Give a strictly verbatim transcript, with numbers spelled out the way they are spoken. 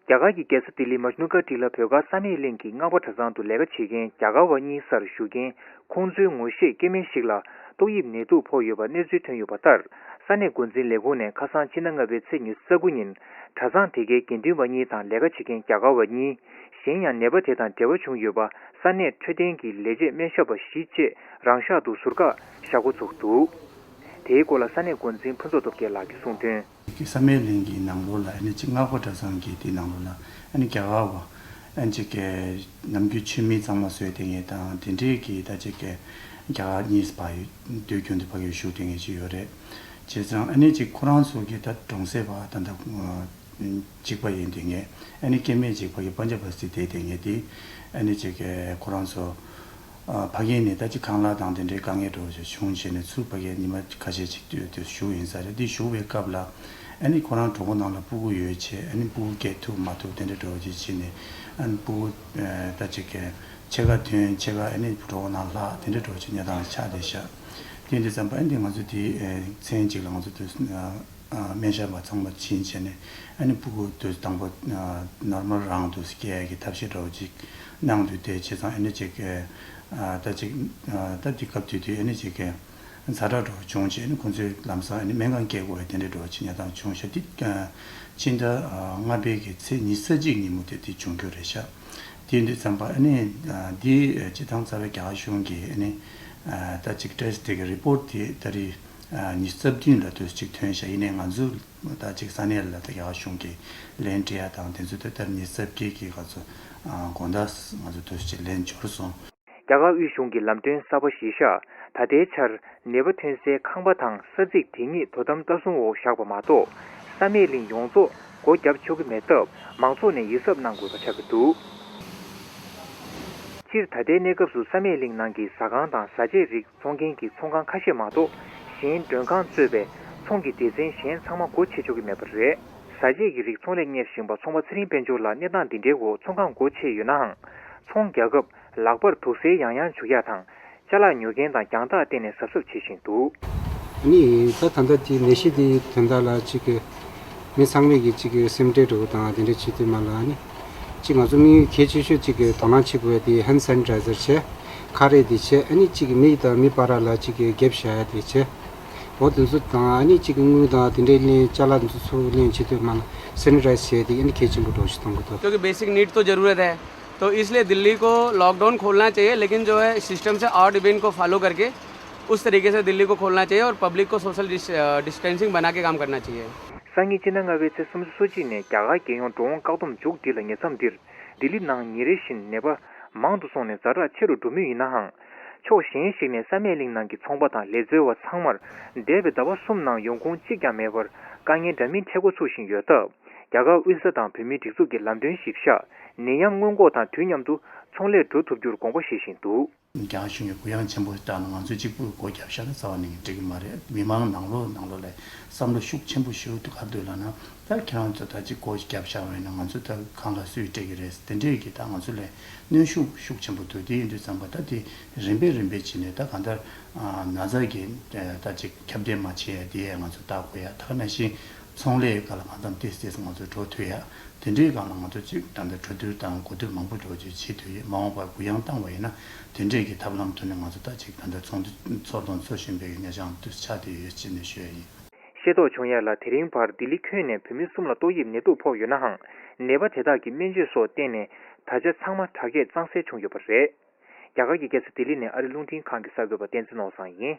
རྒྱ་གར་གྱི་རྒྱལ་ས་ལྡི་ལི་མཇནུ་ཀ་ཊི་ལ་བོད་སྒར་བསམ་ཡས་གླིང་གི་སྔགས་པ་གྲྭ་ཚང་དུ་ལས་ཀ་བྱེད་མཁན་རྒྱ་གར་བ་གཉིས་སར་ཞུགས་མཁན་ཁོང་ཚོའི་ངོ་ཤེས་སྐྱེ་དམན་ཞིག་ལ་ཏོག་དབྱིབས་ནད་དུག་ཕོག་ཡོད་པ་གནས་ཚུལ་ཐོན་ཡོད་པ་ལྟར། ས་གནས་འགོ་འཛིན་ལས་ཁུངས་ནས་ཁ་སང་ཕྱི་ཟླ་ལྔ་པའི་ཚེས་ཉི་ཤུ་རྩ་དགུ་ཉིན་གྲྭ་ཚང་དེ་གའི་དགེ་འདུན་པ་གཉིས་དང་ལས་ཀ་བྱེད་མཁན་རྒྱ་གར་བ་གཉིས། གཞན་ཡང་ནད་པ་དེ་དང་འབྲེལ་བ་བྱུང་ཡོད་པ་ས་གནས་འཕྲོད་བསྟེན་གྱི་ལས་བྱེད་སྨན་ཞབས་པ་བཞི་བཅས་རང་ཤག་ཏུ་ཟུར་བཀག་བཞག་འགོ་ཚུགས་འདུག། དེའི་སྐོར་ལ་ས་གནས་འགོ་འཛིན་ཕུན་ཚོགས་སྟོབས་རྒྱལ་ལགས་ཀྱིས་གསུངས་དོན། ཀྱི་བསམ་ཡས་གླིང་གི་ནང་ལོགས་ལ་ཨ་ནི་ཅིག་སྔགས་པ་གྲྭ་ཚང་གི་དེ་ནང་ལོགས་ལ་ཨ་ནི་རྒྱ་གར་བ་ཨ་ནི་ཅིག་གི་ནམ་རྒྱུན་ཆུ་མིག་གཙང་མ་བཟོས་བསྡད་མཁན་དང་དེ་འདྲས་ཀྱི་ད་ཅིག་གི་རྒྱ་གར་གཉིས་ཕ་གི་དུས་རྒྱུན་དུ་ཕ་གི་བཞུགས་བསྡད་མཁན་ཅིག་ཡོད་རེད། བྱས་ཙང་ཨ་ནི་ཅིག་ཁོ་རང་ཚོ་གི་ད་གྲོང་གསེབ་པ་ད་ད་གཅིག་པ་ཡིན་བསྡད་མཁན་ཨ་ནི་སྐྱེ་དམན་ཅིག་ཕ་གི་པན་ཇབ་བ་སི་བསྡད་བསྡད་མཁན་དེ་ཨ་ནི་ཅིག་གི་ཁོ་རང་ཚོ། ཕ་གི་ནས་ད་ཅི་ཁང་གླ་དང་དེ་འདྲའི་དཀའ་ངལ་འགྲོ་བ་ཞིག་བྱུང་བྱས་ནས་ཚུར་ཕ་གི་ཉི་མ་ཁ་ཤས་ཅིག་ཏུ་དུ་བཞུགས་ཡིན་ས་རེད། འདི་བཞུགས་པའི་སྐབས་ལ་ཨ་ནི་ཁོ་རང་གྲོད་ཁོག་ནང་ལ་སྤུ་གུ་ཡོད་བྱས་ཨ་ནི་སྤུ་གུ་སྐྱེ་ཐུབ་མ་ཐུབ་དེ་འདྲ་འགྲོ་བ་ཅིག་བྱས་ནས་ཨ་ནི་སྤུ་གུ་ད་ཅིག་གི་ཕྱེད་ཀ་ཐོན་ཕྱེད་ཀ་ཨ་ནི་གྲོད་ཁོག་ནང་ལྷག་དེ་འདྲ་འགྲོ་བ་ཅིག་གནས་སྟངས་ཆགས་བསྡད་ཤག། དེ་འདི་ཙམ་པ་ཨ་ནི་ང་ཚོ་དེ་མཚན་གཅིག་ལ་ང་ཚོ་དུ། སྨན་ཞབས་པ་ཚང་མ་ཕྱིན་བྱས་ནས་ཨ་ནི་སྤུ་གུ་དུས་དང་པོ་ནོར་མལ་རང་དུ་སྐྱེ་ཡ་གི་ཐབས་ཤེས་འདྲ་བོ་ཅིག་གནང་དུས་དེ་བྱས་ཙང་ཨ་ནི་ཅིག་ད་ཅིག་ད་དེ་སྐབས་དུས་དུས་ཨ་ནི་ཅིག་ཛ་དྲག་འདྲ་བོ་བྱུང་བྱས་ཨ་ནི་ཁོང་ཚོས་ལམ་སང་ཨ་ནི་སྨན་ཁང་སྐྱེལ་དགོས་ཡ་དེ་འདྲ་འདྲ་བོ་ཅིག་གནས་སྟངས་བྱུང་ཤག། འདི་ཕྱི་ཟླ་ལྔ་པའི་གི་ཚེས་ཉི་ཤུ་རྩ་གཅིག་ཉིན་མོ་དེ་དེ་བྱུང་རྒྱུ་རེད་ཤག། དེ་འདི་ཙམ་པ་ཨ་ནི་འདི་སྤྱི་བཏང་རྩ་བའི་རྒྱ་གར་གཞུང་གི་ཨ་ནི་ད་ཅིག་ཊེ་སི་ཊི་དེ་གི་རི་པོ་ཊི་དེ་ད་རེས། ཉི་ཤུ་རྩ་བདུན་ལ་དུས་ཅིག་ཐོན་ཤག། ཡིན་ནའི་ང་ཚོ་ད་ཅིག་ས་གནས་ལ་ད་རྒྱ་གར་གཞུང་གི་ལན་སྤྲད་ཡ་དང་དེ་ཚོ་ད་ལྟ་ཉི་ཤུ་རྩ་བརྒྱད་ཀྱི་ག་ཚོད་དགོང་དག་ང་ཚོ་དུས་ཅིག་ལན་འབྱོར་སོང་། རྒྱ་གར་དབུས་གཞུང་གི་ལམ་སྟོན་གསར་པ་གཞིར་བཞག་ད་ལྟའི་ཆར་ནད་པ་ཐོན་སའི་ཁང་པ་དང་ས་ཚིགས་དེ་ཉིད་དོ་དམ་ལྟ་སྲུང་འོག་བཞག་པ་མ་གཏོགས་བསམ་ཡས་གླིང་ཡོངས་རྫོགས་སྒོ་བརྒྱབ་ཆོག་གི་མེད་སྟབས་མང་ཚོགས་ནས་ཡིད་གཟབ་གནང་དགོས་པ་ཆགས་ཀྱི་འདུག། སྤྱིར་ད་ལྟའི་གནས་སྐབས་སུ་བསམ་ཡས་གླིང་ནང་གི་ཟ་ཁང་དང་བཟའ་ཆས་རིགས་འཚོང་མཁན་གྱི་ཚོང་ཁང་ཁ་ཤས་མ་གཏོགས་གཞན་མགྲོན་ཁང་གཙོས་པའི་ཚོང་གི་སྡེ་ཚན་གཞན་ཚང་མ་སྒོ་ཕྱེ་ཆོག་གི་མེད་པ་རེད། བཟའ་ཆས་ཀྱི་རིགས་ཚོང་ལས་གཉེར་བཞིན་པ་ཚོང་པ་ཚེ་རིང་དཔལ་འབྱོར་ལགས་གནས་སྟངས་འདི་འདྲའི་འོག་ཚོང་ཁང་སྒོ་ཕྱེ་ཡོད་ནའང་ཚོང་རྒྱག་སྐབས་ལག་པར་དུག་སེལ་ཡང་ཡང་འཇུག་ཡག་དང་ཅ་ལག་ཉོ་མཁན་དང་རྒྱང་ཐག་བལྟས་ནས་གཟབ་གཟབ་བྱེད་བཞིན་འདུག། ནི་ད་ད་ལྟ་དེ་ནད་གཞི་དེ་དོན་དག་ལ་གཅིག་གི་མི་ཚང་མས་ཀྱི་གཅིག་གི་སེམས་ཁྲལ་འགྲོ་དང་དེ་འདྲ་བྱེད་དུས་མ་ལ་ནི་གཅིག་ང་ཚོ་མི་གལ་ཆེ་ཤོས་གཅིག་གི་དོ་སྣང་བྱེད་དགོས་ཡ་དེ་ཧེན་ཌི་སེ་ནི་ཊའི་ཛར་བྱས་ཁ་རས་དེ་བྱས་ཨ་ནི་གཅིག་གི་མི་དང་མི་བར་ལ་གཅིག་གི་གེབ་བཞག་ཡ་དེ་བྱས་འོ་དེ་ཚོ་དང་ཨ་ནི་གཅིག་གི་དངུལ་དང་དེ་འདྲའི་ལེན་ཅ་ལག་དེ་ཚོ་ཚུར་ལེན་བྱེད་དུས་མ་ལ་སེ་ནི་ཊའི་ཛར་བྱས་དེ་ཨ་ནི་གལ་ཆེན་པོ་འགྲོ་ཞིག་གཏོང་གི་འདུག། क्योंकि basic need तो ज़रूरत है। तो इसलिए दिल्ली को लॉकडाउन खोलना चाहिए, लेकिन जो है सिस्टम से ऑड इवन को फॉलो करके उस तरीके से दिल्ली को खोलना चाहिए और पब्लिक को सोशल डिस-, अ, डिस्टेंसिंग बना के काम करना चाहिए। སང་ཉིན་སྤྱི་ཟླ་ལྔ་པའི་ཚེས་སུམ་ཅུ་སོ་གཅིག་ནས་རྒྱ་གར་རྒྱལ་ཡོངས་འགྲོ་འོང་བཀག་སྡོམ་མཇུག་སྒྲིལ་ལ་ཉེ་མཚམས་འདིར་ལྡི་ལི་ནང་ཉིན་རེ་བཞིན་ནད་པ་མང་དུ་སོང་ནས་ཛ་དྲག་ཆེ་རུ་འགྲོ་མུས་ཡིན་ནའང་། ཕྱོགས་གཞན་ཞིག་ནས་བསམ་ཡས་གླིང་ནང་གི་ཚོང་པ་དང་ལས་འཛོལ་བ་ཚང་མར་འདས་པའི་ཟླ་བ་གསུམ་ནང་ཡོང་ཁུངས་གཅིག་ཀྱང་མེད་པར་དཀའ་ངལ་འདྲ་མིན་འཕྲད་འགོ་ཚུགས་བཞིན་ཡོད་སྟབས། རྒྱ་གར་དབུས་ས་དང་བོད་མིའི་སྒྲིག་འཛུགས་ཀྱི་ལམ་སྟོན་གཞིར་བཞག་ནད་ཡམས་སྔོན་འགོག་དང་དུས་མཉམ་དུ་ཚོང་ལས་འགྲོ་ཐུབ་རྒྱུར་དགོངས་པ་བཞེས་བཞིན་འདུག། རྒྱ་གཞུང་གིས་གུ་ཡངས་ཆེན་པོ་བཏང་ན་ང་ཚོས་གཅིག་པུ་སྒོ་བརྒྱབ་བཞག་ན་རྩ་བ་ནས་འགྲིག་གི་མ་རེད། མི་མང་ནང་ལོགས་ནང་ལོགས་ལ་བསམ་བློ་ཤུགས་ཆེན་པོ་ཞིག་ག་རེ་འདུག་ལབ་ན་ད་ཁྱེད་རང་ཚོ་ད་གཅིག་སྒོ་བརྒྱབ་བཞག་པ་ཡིན་ན་ང་ཚོ་ད་ཁང་གླ་སུས་སྤྲད་ཀྱི་རེད། དེ་འདྲས་ཀྱི་ད་ང་ཚོ་ལ་གནོན་ཤུགས་ཤུགས་ཆེན་པོ་འདུག། དེ་ཡིན་དུས་ཙམ་པ་ད་དེ་རིམ་པས་རིམ་པས་བྱས་ནས་ད་གང་ལྟར་ན་ཚ་གི་ད་གཅིག་ཁྱབ་གདལ་མ་བྱས་ཡ་དེ་ཡ་ང་ཚོ་བལྟ་དགོས་ཡ། ད་ག་ནང་བཞིན་ཚོང་ལས་སྒང་ལ་གང་འཚམ་ཏོག་ཙམ་ང་ཚོ་འགྲོ་ཐུབ་ཡ། དེ་འདྲའི་སྒང་ལ་ང་ཚོ་གཅིག་ད་ལྟ་གྲོས་བསྡུར་དང་གོ་བསྡུར་མང་པོ་འགྲོ་རྒྱུ་བྱེད་ཐུབ་ཡོད། མ་འོངས་པར་གུ་ཡངས་བཏང་བ་ཡིན་ན་དེ་འདྲའི་གི་ཐབས་ལམ་ཐོག་ནས་ང་ཚོ་ད་གཅིག་ད་ལྟ་ཚོགས་འདུ་འཚོགས་དང་འཚོགས་བཞིན་པའི་ཉེ་ཆར་དུ་ཆགས་བསྡད་ཡོད་ཅེས་ནས་ཞུ་ཡ་ཡིན། ཤེས་རྟོགས་བྱུང་ཡ་ལ་དེ་རིང་བར་ལྡི་ལི་ཁྱོན་ནས་བོད་མི་གསུམ་ལ་ཏོག་དབྱིབས་ནད་དུག་ཕོག་ཡོད་ནའང་ནད་པ་དེ་དག་གི་སྨན་བཅོས་སོགས་བརྟེན་ནས་ད་ཆ་ཚང་མ་དྲག་སྐྱེད་གཙང་སེལ་བྱུང་ཡོད་པ་རེད། རྒྱ་གར་གྱི་རྒྱལ་ས་ལྡི་ལི་ནས་ཨ་རི་རླུང་འཕྲིན་ཁང་གི་གསར་འགོད་པ་བསྟན་འཛིན་ནོར་བཟང་ཡིན།